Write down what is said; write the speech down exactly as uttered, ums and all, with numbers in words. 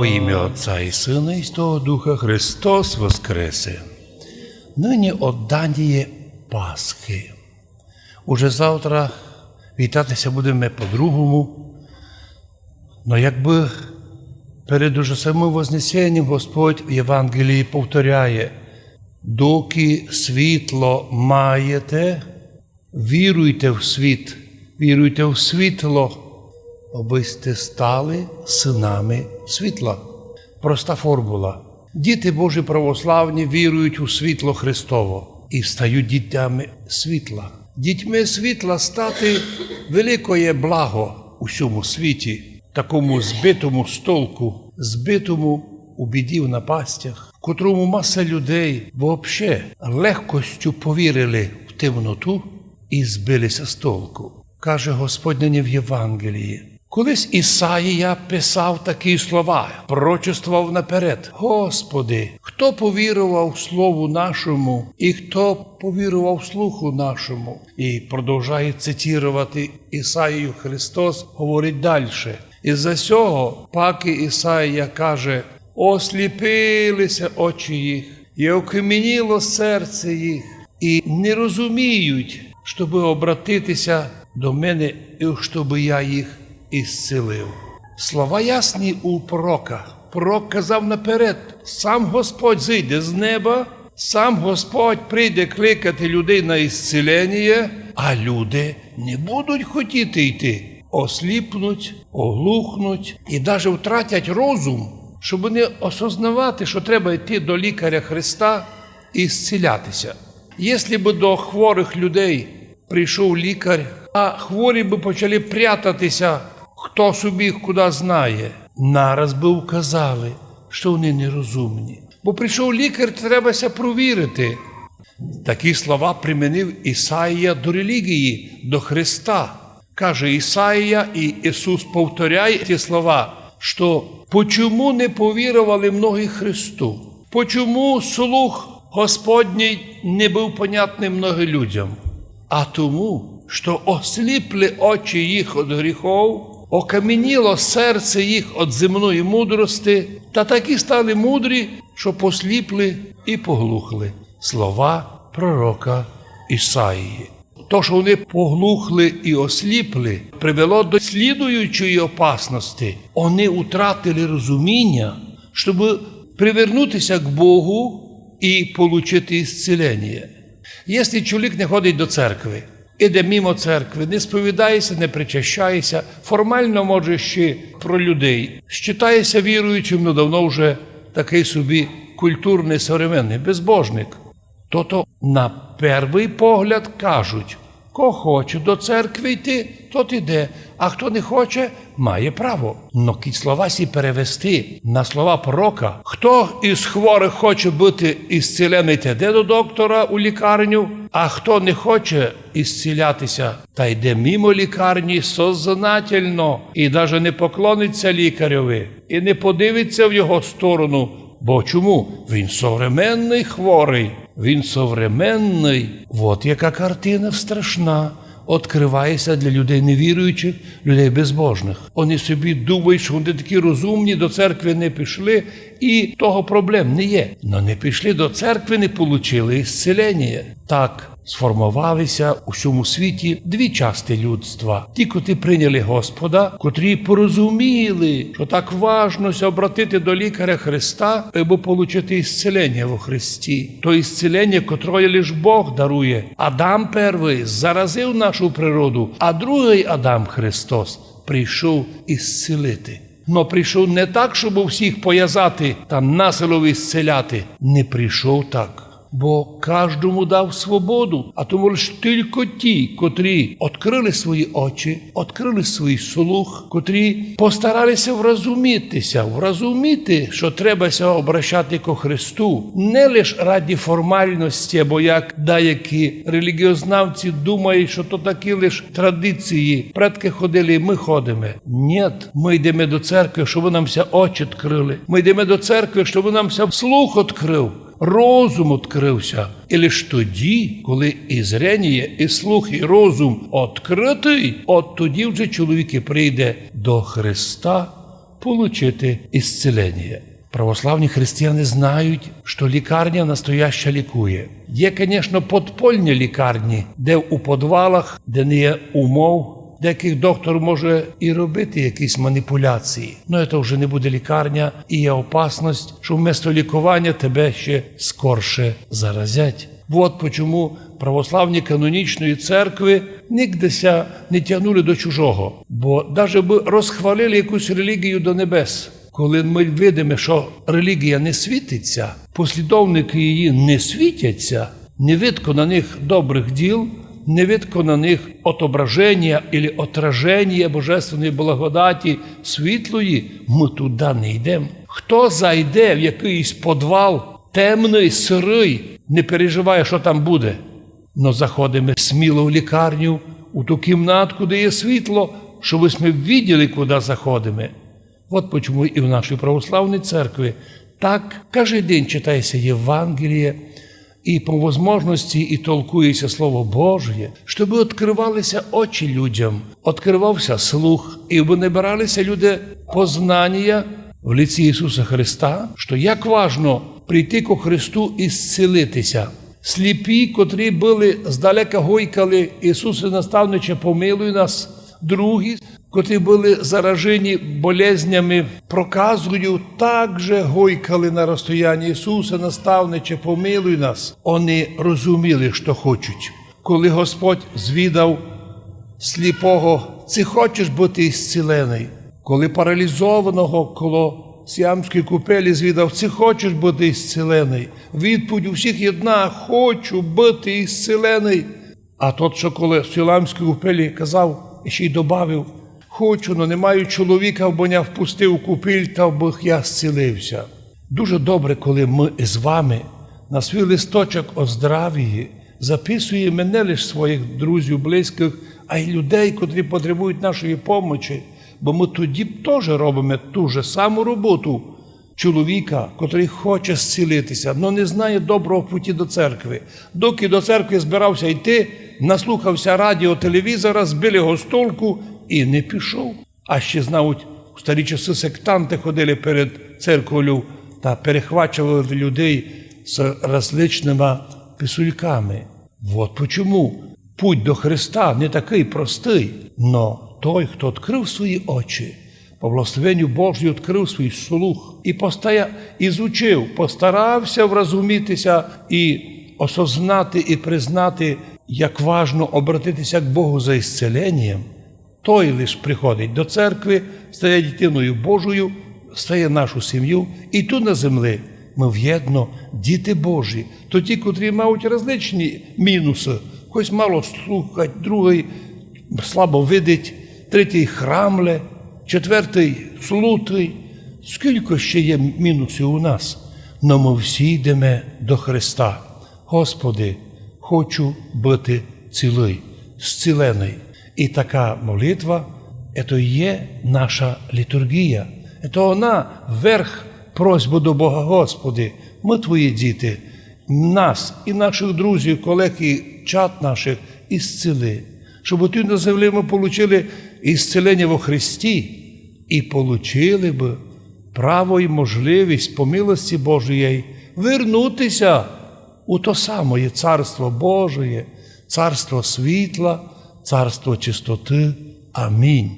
Во имя Отца и Сына и Святого Духа. Христос воскресе! Нині одданіє Пасхи. Уже завтра вітати ся будеме по-другому. Но якбы перед уже самым Вознесенням Господь в Євангелії повторяє: «Доки світло маєте, віруйте в світ, віруйте в світло, абы сьте стали сынами світла». Проста формула. Діти Божі православні вірують у світло Христово і стають дітьми світла. Дітьми світла стати великоє благо у сьому світі, такому збитому з толку, збитому у біді, в напастях, в котрому маса людей вообще легкостю повірили в темноту і збили ся з толку. Каже Господь нині в Євангелії: Колись Ісаїя писав такі слова, пророчествовав наперед: «Господи, хто повірував слову нашому, і хто повірував слуху нашому?» І продовжає цитувати Ісаїю Христос, говорить дальше: «Із-за сього паки Ісаїя каже: осліпили ся очі їх, і окаменіло серце їх, і не розуміють, щобы обратити ся до мене, і щобы я їх ісцілив». Слова ясні у пророка. Пророк казав наперед: сам Господь зійде з неба, сам Господь прийде кликати людей на ісцілення, а люди не будуть хотіти йти. Осліпнуть, оглухнуть і даже втратять розум, щоб не осознавати, що треба йти до лікаря Христа і зцілятися. Якщо б до хворих людей прийшов лікар, а хворі б почали прятатися, хто собі їх куди знає, нараз би вказали, що вони нерозумні. Бо прийшов лікар, треба ся провірити. Такі слова примінив Ісаїя до релігії, до Христа. Каже Ісаїя, і Ісус повторяє ті слова, що почому не повірували многі Христу? Почому слух Господній не був понятний многим людям? А тому, що осліпли очі їх від гріхов, окамініло серце їх від земної мудрости, та такі стали мудрі, що посліпли і поглухли. Слова пророка Ісаїї. То, що вони поглухли і осліпли, привело до слідуючої опасності. Вони утратили розуміння, щоб привернутися к Богу і получити ісцілення. Якщо чоловік не ходить до церкви, іде мимо церкви, не сповідається, не причащається, формально, може, ще про людей, считається віруючим, но давно вже такий собі культурний, современний безбожник. То-то на перший погляд кажуть: «Хто хоче до церкви йти, тот іде, а хто не хоче, має право». Но кідь слова сі перевести на слова пророка: «Хто із хворих хоче бути ісцілений, те йде до доктора у лікарню, а хто не хоче ісцілятися, та йде мимо лікарні сознательно і даже не поклониться лікарьови, і не подивиться в його сторону». Бо чому? Він современний хворий. Він современний. От яка картина страшна откривається для людей невіруючих, людей безбожних. Вони собі думають, що вони такі розумні, до церкви не пішли, і того проблем не є. Но не пішли до церкви, не получили ісцілення. Так сформовалися у всьому світі дві части людства. Ті, котрі прийняли Господа, котрі порозуміли, що так важно ся обратити до лікаря Христа, аби получити ісцілення во Христі. То ісцілення, котроє лиш Бог дарує. Адам первый заразив нашу природу, а другый Адам, Христос, прийшов ісцілити. Но прийшов не так, щоб всіх повязати та насилу ісціляти. Не прийшов так. Бо каждому дав свободу, а тому лиш тілько ті, котрі открыли свої очі, открыли свій слух, котрі постаралися вразумітися, вразуміти, що треба ся обращати ко Христу, не лиш ради формальності, або як деякі релігієзнавці думають, що то такі лиш традиції, предки ходили, і ми ходиме. Нєт, ми йдеме до церкви, щоб нам ся очі открыли. Ми йдеме до церкви, щоб нам ся слух открыв, розум открыв ся. І лиш тоді, коли і зрення, і слух, і розум открытый, от тоді вже чоловік і прийде до Христа, получити ісцілення. Православні християни знають, што лікарня настояща лікує. Є, конечно, подпольні лікарні, де у подвалах, де не є умов, декых доктор може і робити якісь маніпуляції. Но це вже не буде лікарня, і є опасность, што вместо лікування тебе ще скорше заразять. Вот почому православні канонічної церкви нигде ся не тягнули до чужого. Бо даже бы розхвалили якусь релігію до небес, коли мы видиме, што релігія не світиться, послідовникы її не світяться, не видко на них добрых діл, не видко на них отображення или отраження божественної благодаті світлої, мы туды не йдем. Хто зайде в якыйсь подвал, темный, сырый, не переживає, што там буде. Но заходиме сміло в лікарню, у ту кімнатку, де є світло, щоб мы виділи, куды заходиме. Вот почему і в нашій православній церкви так каждый день читає ся Євангеліє, і по возможности і толкує ся Слово Божє, щоб відкрывали ся очі людям, відкрывав ся слух, і бы набирали ся люди познанія в лиці Ісуса Христа, што як важно прийти ко Христу і зцілити ся. Сліпі, котрі были здалека гойкали: «Ісусе, наставниче, помилуй нас», другі, котрі были заражені болезнями проказою, также гойкали на розстоянні: «Ісусе, наставниче, помилуй нас». Они розуміли, што хочуть. Коли Господь звідав сліпого: «Ци хочеш быти ісціленый?» Коли паралізованого коло Сіамської купелі звідав: «Ци хочеш быти ісціленый?» Відповідь у всіх єдна: «Хочу быти ісціленый». А тот, што коло Сіамської купелі, казав, іщи й добавив: «Хочу, но не маю чоловіка, бо ня впусти у купіль, та бых я зцілив ся». Дуже добре, коли мы із вами на свій листочок о здравії записуєме не лиш своїх друзів, близькых, а й людей, котрі потребують нашої помочі, бо мы тоді тоже робиме ту же саму роботу чоловіка, котрый хоче зцілити ся, но не знає доброго путі до церкви. Доки до церкви збирав ся йти, наслухав ся радіо, телевізора, збили го з толку і не пішов. А ще, знають, у старі часы сектанты ходили перед церковлю та перехвачували людей з различныма писульками. Вот почому путь до Христа не такый простый, но той, хто відкрыв свої очі, по благословенню Божому відкрыв свій слух і постая-, ізучив, постарав ся вразуміти ся і осознати і признати, як важно обратити ся к Богу за ісціленням, той лиш приходить до церкви, стає дитиною Божою, стає нашу сім'ю. І ту на землі мы вєдно діти Божі. То ті, котрі мають различні мінусы. Хтось мало слухать, другый слабо видить, третій храмле, четвертый слутый. Скілько ще є мінусів у нас? Но мы всі йдеме до Христа. Господи, хочу быти цілый, зціленый. І така молитва, це є наша літургія. Це вона верх просьбы до Бога: Господи, мы твої діти, нас і наших друзів, колег і чад наших ісціли, щоб туй на землі мы получили ісціленя во Христі і получили бы право і можливість по милости Божій вернути ся у то самоє Царство Божоє, Царство світла, Царство чистоты. Амінь.